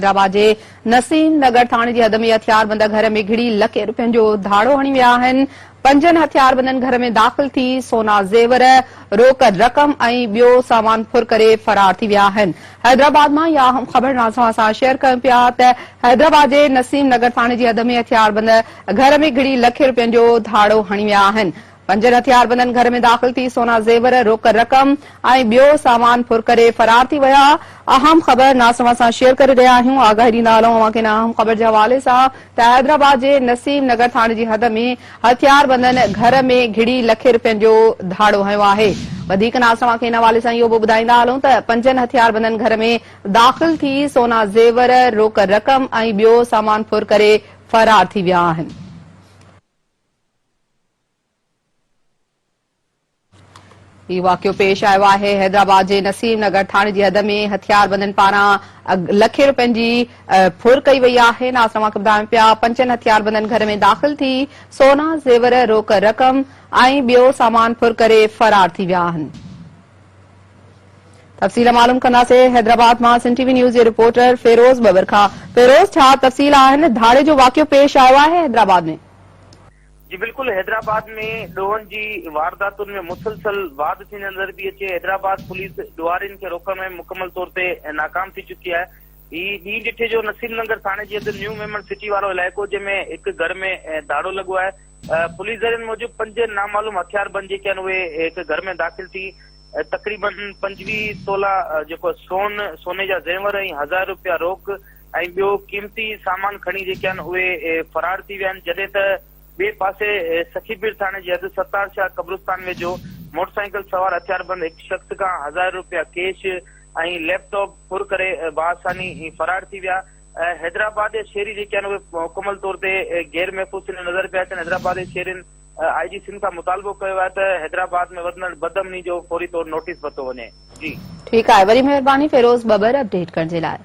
حيدرآباد جي نسيم نگر ٿاڻي جي حد ۾ هٿياربند گهر ۾ گهڙي لکين رپين جو ڌاڙو هڻي ويا آهن. پنجن هٿياربندن گهر ۾ داخل ٿي سونا زيور، روڪ رقم ۽ ٻيو سامان ڦر ڪري فرار ٿي ويا آهن. حيدرآباد مان اها اهم خبر ناظرن سان شيئر ڪيون پيا ته حيدرآباد جي نسيم نگر ٿاڻي جي حد ۾ هٿياربند گهر ۾ گهڙي لکين رپين جو ڌاڙو هڻي ويا آهن. پنجن هٿياربندن گهر ۾ داخل ٿي سونا زيور، روڪ رقم ۽ ٻيو سامان ڦر ڪري فرار ٿي ويا. اهم خبر ناصر سان شيئر ڪري رهيا آهيون. آگاهي ڏيندا هلون اوهان کي ان اهم خبر جي حوالي سان ته حيدرآباد جي نسيم نگر ٿاڻي جي حد ۾ هٿياربندن گهر ۾ گهڙي لکين رپين جو ڌاڙو هنيو آهي. وڌيڪ ناصر اوهان کي ان حوالي سان اهو به ٻڌائيندا هلون ته پنجن هٿياربندن گهر ۾ داخل ٿي سونا زيور، روڪ رقم ۽ ٻيو سامان ڦر ڪري فرار ٿي ويا آهن. هي واقعو پيش آيو آهي حيدرآباد جي نسيم نگر ٿاڻي جي حد ۾ هٿياربندن پاران لکين روپين جي ڦر ڪئي وئي آهي ناظر اوهان کي ٻڌايون پيا پنجن هٿياربندن گهر ۾ داخل ٿي سونا زيور روڪ رقم ۽ ٻيو سامان ڦر ڪري فرار ٿي ويا آهن تفصيل معلوم ڪنداسين حيدرآباد مان سن ٽي وي نيوز جي رپورٽر فيروز ٻٻر کان فيروز ڇا تفصيل آهن ڌاڙي جو واقعو پيش آيو آهي حيدرآباد ۾. جي بلڪل حيدرآباد ۾ ڏوهن جي وارداتن ۾ مسلسل واڌ ٿيندي نظر پئي اچي، حيدرآباد پوليس ڏوهارين کي روڪڻ ۾ مڪمل طور تي ناڪام ٿي چڪي آهي، هي ڏينهن ڏٺي جو نسيم ننگر ٿاڻي جي حد نيو ميمڻ سٽي وارو علائقو جنهن ۾ هڪ گهر ۾ ڌاڙو لڳو آهي، پوليس ذريعن موجب پنج نامعلوم هٿياربند جيڪي آهن اهي هڪ گهر ۾ داخل ٿي تقريبن 25 تولا جيڪو سون، سوني جا زيور ۽ هزار روپيا روڪ ۽ ٻيو قيمتي سامان کڻي جيڪي آهن اهي فرار ٿي ويا آهن جڏهن ته ٻئي پاسي سخي پير ٿاڻي جي حد ستار شاهه قبرستان ويجهو موٽرسائيڪل سوار هٿياربند هڪ شخص کان هزارين روپيا ڪيش ۽ ليپ ٽاپ ڦر ڪري باآساني فرار ٿي ويا حيدرآباد جا شهري جيڪي آهن اهي مڪمل طور تي غير محفوظ ٿيندي نظر پيا اچن حيدرآباد جي شهرين آء جي سنڌ کان مطالبو ڪيو آهي ته حيدرآباد ۾ وڌندڙ بدامني جو فوري طور نوٽيس ورتو وڃي جي. ٺيڪ آهي وڏي مهرباني فيروز ٻٻر اپڊيٽ ڪرڻ جي لاء.